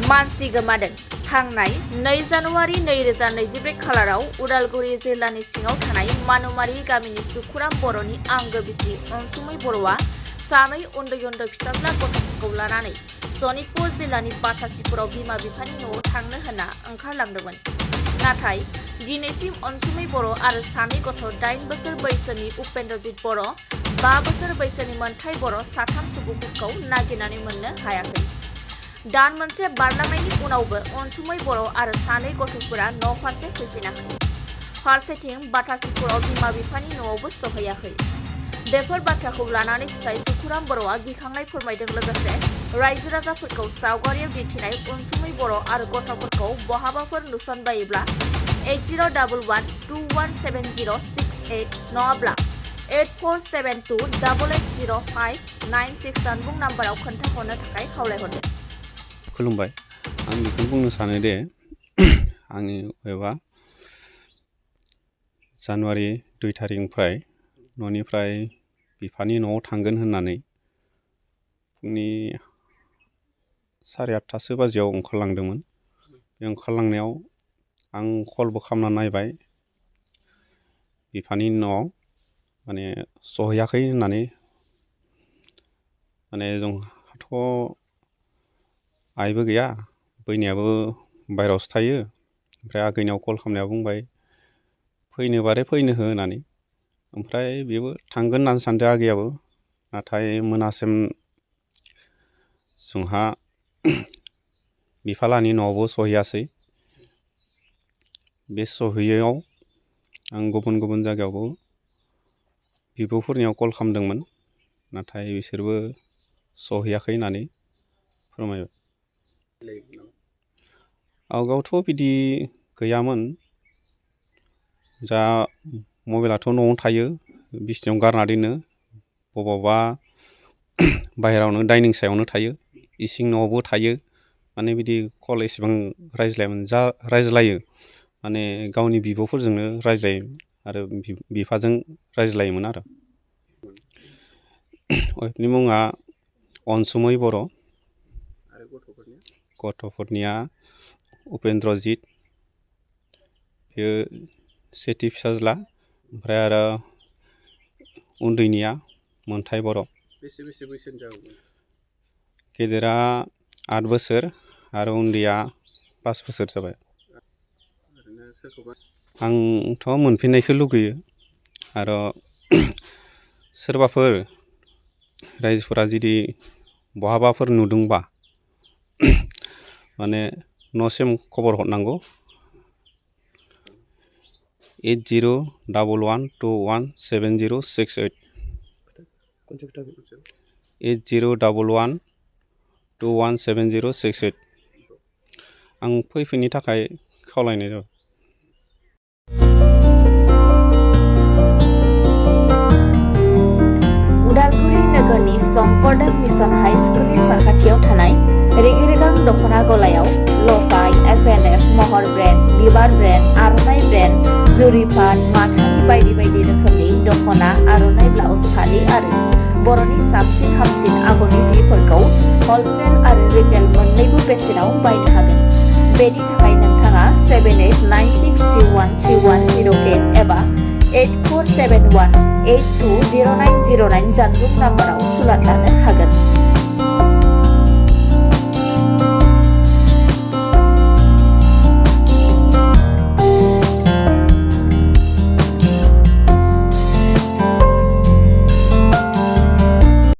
मानसि गोमादों। थांनाय 2 जानुवारि 2024 खालाराव उदालगुरि जिल्लानि सिङाव थानाय मानुमारि गामिनि सुखुराम बर'नि आंगो बिसि अनसुमै बर'आ सानै उन्दै फिसाज्ला गथ'फोरखौ लानानै सनितपुर जिल्लानि बाथासिपुराव बिमा बिफानि न'आव थांनो होनना ओंखारलांदोंमोन। नाथाय दिनैसिम अनसुमै बर' आरो सानै गथ' 8 बोसोर बैसोनि उपेन्द्रजित बर', 5 बोसोर बैसोनि मोनथाय बर' साथाम सुबुंफोरखौ नागिरनानै मोननो हायाखै। दान मोनसे बारलांनायनि उनावबो अनसुमै बर' आरो सानै गथ'फोरा न' फारसे फैफिनाखै। फारसेथिं बाथासिपुराव बिमा बिफानि न'आवबो सहैयाखै। बेफोर बाथ्राखौ लानानै फिसाय सुखुराम बर'आ गिखांनाय फोरमायदों। लोगोसे रायजो राजाफोरखौ सावगारियाव दिन्थिनाय अनसुमै बर' आरो गथ'फोरखौ बहाबाफोर नुसनबायोब्ला 8011217068 नङाब्ला 8472880596 जानबुं नाम्बाराव खोन्थाहरनो थाखाय खावलायहरदों। खुलुमबाय। आं बेखौनो बुंनो सानो दे आंनि एबा जानुवारि 2 थारिखनिफ्राय न'निफ्राय बिफानि न'आव थांगोन होननानै फुंनि 8:30 बाजियाव ओंखारलांदोंमोन। बे ओंखारलांनायाव आं कलबो खालामना नायबाय, बिफानि न'आव माने सहैयाखै होननानै। माने जोंहाथ' आइबो गैया, बैनायाबो बायहेरायावसो थायो। ओमफ्राय आगैनियाव कल खालामनायाव बुंबाय फैनो बारे फैनो हो होननानै। ओमफ्राय बेबो थांगोन होननानै सानदों आगैयाबो। नाथाय मोनासिम जोंहा बिफालानि न'आवबो सहैयासै। बे सहैयैयाव आं गुबुन जायगायावबो बिब'फोरनियाव कल खालामदोंमोन, नाथाय बिसोरबो सहैयाखै होननानै फोरमायबाय। आवगायावथ' बिदि गैयामोन। जा मबाइलाथ' न'आवनो थायो, बिसिनायाव गारना दोनो, बबावबा बाहेरायावनो डाइनिं सायावनो थायो, इसिं न'आवबो थायो। माने बिदि कल एसेबां रायज्लायामोन। जा रायज्लायो माने गावनि बिब'फोरजोंनो रायज्लायो आरो बिफाजों रायज्लायोमोन आरो। वाइफनि मुङा अनसुमै बर', गथ'फोरनिया उपेन्द्रजित, बेयो सेथि फिसाज्ला। ओमफ्राय आरो उन्दैनिया मोनथाय बर'। बेसे बैसोनि जागौमोन? गेदेरा 8 बोसोर आरो उन्दैया 5 बोसोर जाबाय। आंथ' मोनफिननायखौ लुगैयो। आरो सोरबाफोर रायजोफोरा जुदि बहाबाफोर नुदोंबा माने न'सिम खबर हरनांगौ। 8011217068 8011217068 आं फैफिननो थाखाय खावलायनाय जाबाय। उदालगुरि नोगोरनि शंकरदेव मिशन हाई स्कुलनि साखाथियाव थानाय रेगे-रेगां दख'ना गलायाव लफाय, FNF, महर ब्रेन्ड, बिबार ब्रेन्ड, आर'नाइ ब्रेन्ड, जुरिपाट, माथानि बायदि रोखोमनि दख'ना, आर'नाइ ब्लाउस, फालि आरो बर'नि साबसिन हामसिन आगरनि जिफोरखौ हलसेल आरो रिटेल मोन्नैबो बेसेनाव बायनो हागोन। बेनि थाखाय नोंथाङा 7896313108 एबा 8471820909 जानबुं नाम्बाराव सुलाद लानो हागोन।